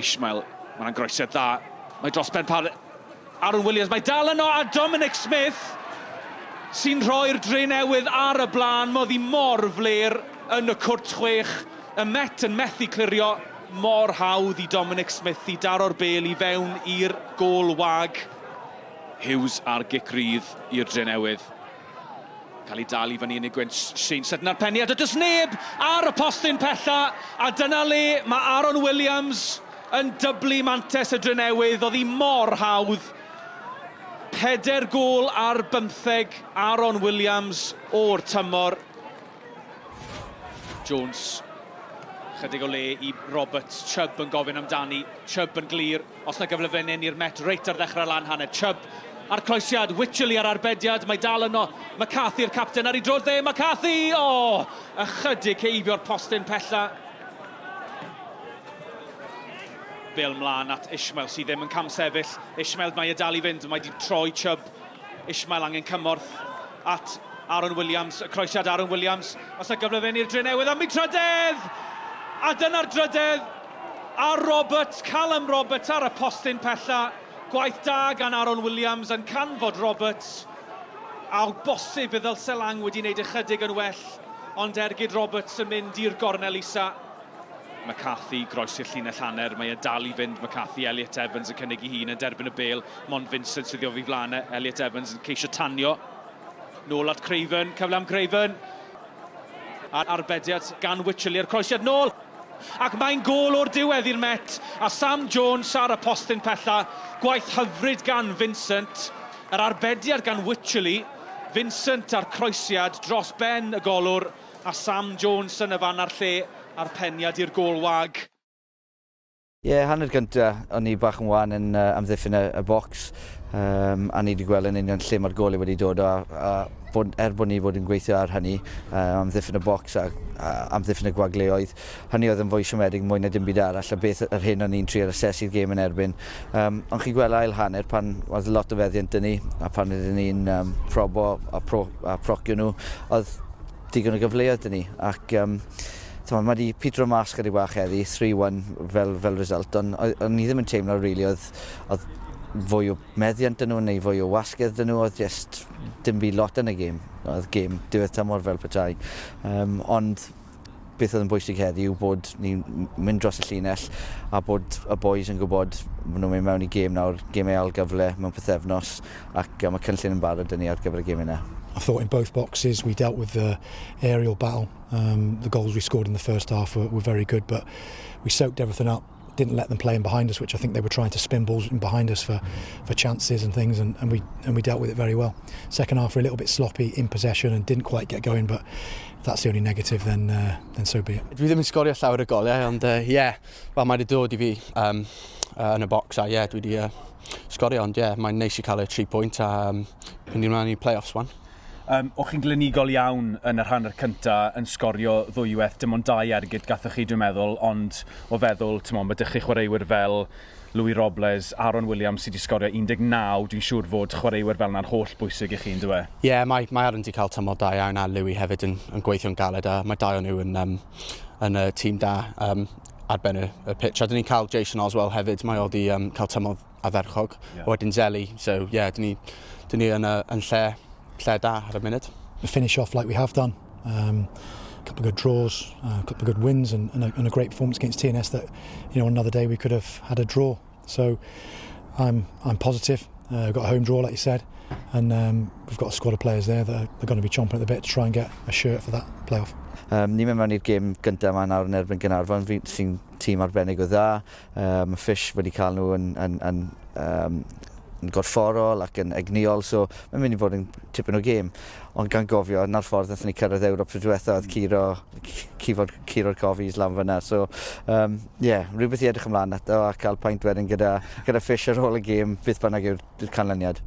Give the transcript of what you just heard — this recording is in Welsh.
Ishmael, mae'n groesiad dda. Mae dros ben par Aaron Williams, mae dal yno a Dominic Smith sy'n rhoi'r Drenewydd ar y blaen. Modd i mor fler yn y cwrt chwech. Y Met yn methu clirio mor hawdd i Dominic Smith i daro'r bêl i fewn i'r gôl wag. Hughes ar gic rydd i'r Drenewydd. Cael ei dal i fyny yn ei gwynt. Shane Sutton ar peniad, a does neb ar y postyn pella, a dyna le mae Aaron Williams yn dyblu mantes y Drenewydd. Oedd hi mor hawdd. Peder gôl ar bymtheg Aaron Williams o'r tymor. Jones. Chydig o le i Roberts. Chubb yn gofyn amdani. Chubb yn glir. Os na gyfle fan hyn i'r Met reit ar ddechrau lan hanner. Chubb a'r croesiad. Wycherley ar arbediad. Mae dal yno. McCarthy'r capten ar ei droed dde. McCarthy! O! Oh, ychydig heibio'r postyn pella. Bel mlaen at Ishmael sydd ddim yn camsefyll. Ishmael mae e dal i fynd. Mae wedi troi Chubb. Ishmael angen cymorth at Aaron Williams, y croesiad Aaron Williams, os na gyfle fe'n i'r Drenewydd am ei trydedd! A dyna'r drydedd! A Roberts, Callum Roberts ar y postyn pella. Gwaith da gan Aaron Williams yn canfod Roberts. A o bosib fe ddylse Lang wedi wneud ychydig yn well, ond ergyd Roberts yn mynd i'r gornel isa. McCarthy groesi'r llinell hanner, mae e dal i fynd, McCarthy, Elliot Evans yn cynnig ei hun yn derbyn y bêl, Mond Vincent sydd o'i flaen e, Elliot Evans yn ceisio tanio. Nôl at Craven, cyfle am Craven. A'r arbediad gan Wycherley, a'r croesiad nôl. Ac mae'n gôl o'r diwedd i'r Met, a Sam Jones ar y postyn pella. Gwaith hyfryd gan Vincent. Yr arbediad gan Wycherley, Vincent a'r croesiad dros ben y golwr. A Sam Jones yn y fan a'r lle a'r peniad i'r gôl wag. Ie, hanner gynta, o'n i bach yn wan yn uh, amddiffyn y, y bocs, um, a ni wedi gweld yn union lle mae'r goliau wedi dod o, a, a bod, er bod ni fod yn gweithio ar hynny, uh, amddiffyn y bocs a, a amddiffyn y gwagleoedd, hynny oedd yn fwy siomedig mwy na dim byd arall, a beth yr hyn o'n i'n trio asesu'r gêm yn erbyn. Um, ond chi'n gweld ail hanner pan oedd lot o feddiant dyn ni, a pan oedden ni'n um, probo a, pro, a procio nhw, oedd digon o gyfleoedd dyn ni. Ac um, mae wedi pitro mas chydig bach heddi, 3-1 fel, fel result, ond o'n i ddim yn teimlo really, oedd, oedd fwy o meddiant dyn nhw neu fwy o wasgedd dyn nhw, oedd just dim byd lot yn y gêm. Oedd gêm diwedd tymor fel petai. Um, ond beth oedd yn bwysig heddi yw bod ni'n mynd dros y llinell a bod y boys yn gwybod maen nhw'n mynd mewn i gêm nawr, gêm ail gyfle mewn pythefnos ac mae cynllun yn barod 'da ni ar gyfer y gêm yna. I thought in both boxes we dealt with the aerial battle. Um, the goals we scored in the first half were, were very good, but we soaked everything up. Didn't let them play in behind us, which I think they were trying to spin balls in behind us for, for chances and things, and, and we and we dealt with it very well. Second half, we were a little bit sloppy in possession and didn't quite get going, but if that's the only negative, then uh, then so be it. Dwi ddim yn sgorio llawer o goliau, ond uh, yeah, wel, mae wedi dod i fi um, uh, yn y box a yeah, dwi wedi uh, sgorio, ond yeah, mae'n neis i cael y 3 pwynt a um, mynd ymlaen i play-offs wan. Um, o'ch chi'n glinigol iawn yn yr hanner cynta yn sgorio ddwywaith, dim ond dau ergyd gathoch chi dwi'n meddwl, ond o feddwl, ti'n mae dych chi chwaraewyr fel Louis Robles, Aaron Williams sydd wedi sgorio 19, dwi'n siŵr fod chwaraewyr fel yna'n holl bwysig i chi, yn dwi? Ie, yeah, mae, mae Aaron wedi cael tymor da iawn a Louis hefyd yn, yn gweithio'n galed a mae dau o'n nhw yn, um, yn y tîm da um, ar ben y, y pitch. A dyn ni'n cael Jason Oswell hefyd, mae o wedi um, cael tymor ardderchog. Yeah. Wedyn Zeli, so yeah, dyn ni, dyn ni yn, yn lle, lle da ar y munud. Finish off like we have done. Um, a couple of good draws, uh, a couple of good wins, and, and, a, and a great performance against TNS that, you know, another day we could have had a draw. So I'm, I'm positive. Uh, we've got a home draw, like you said, and um, we've got a squad of players there that are, are going to be chomping at the bit to try and get a shirt for that playoff. Um, ni'n mynd mewn i'r gêm gyntaf yma nawr yn erbyn Gaernarfon, sy'n tîm arbennig o dda. Um, mae Fish wedi cael nhw yn, yn, yn, um, yn gorfforol ac yn egnïol, so mae'n mynd i fod yn tipyn o gêm. Ond gan gofio, na'r ffordd nathon ni cyrraedd Ewrop tro diwetha, oedd curo, curo'r, curo'r Cofis lan fyna. So, um, yeah, rhywbeth i edrych ymlaen ato a cael paint wedyn gyda, gyda Fish ar ôl y gêm, beth bynnag yw'r canlyniad.